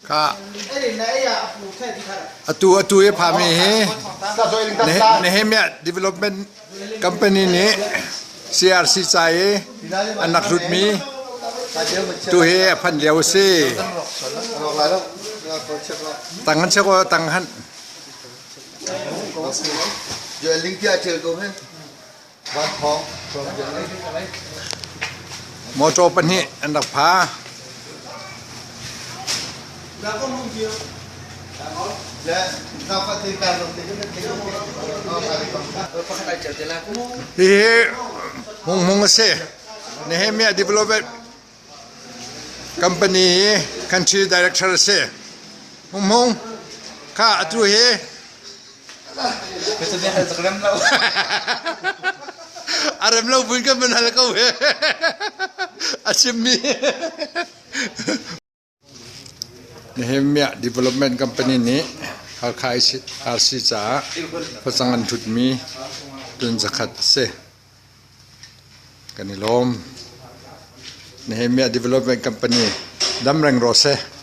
Kha atu atu i phami hi Nehemiah Development Company nih CRC ca i an rak hlutmi tu hi a phanh lio a si. Tang han check tang han. Mawṭaw pahnih an rak pha. Hihi Hung Hmung a si. Nehemiah Development Company hi country director a si. Hung Hmung, kha atu hi A rem lo buin kan van hal ko he. A chimmi. Nehemiah Development Company nih Halkha RC caah facang an ṭhutmi tun zakhat a si. Kan i lawm. Nehemiah Development Company dam reng rawh seh.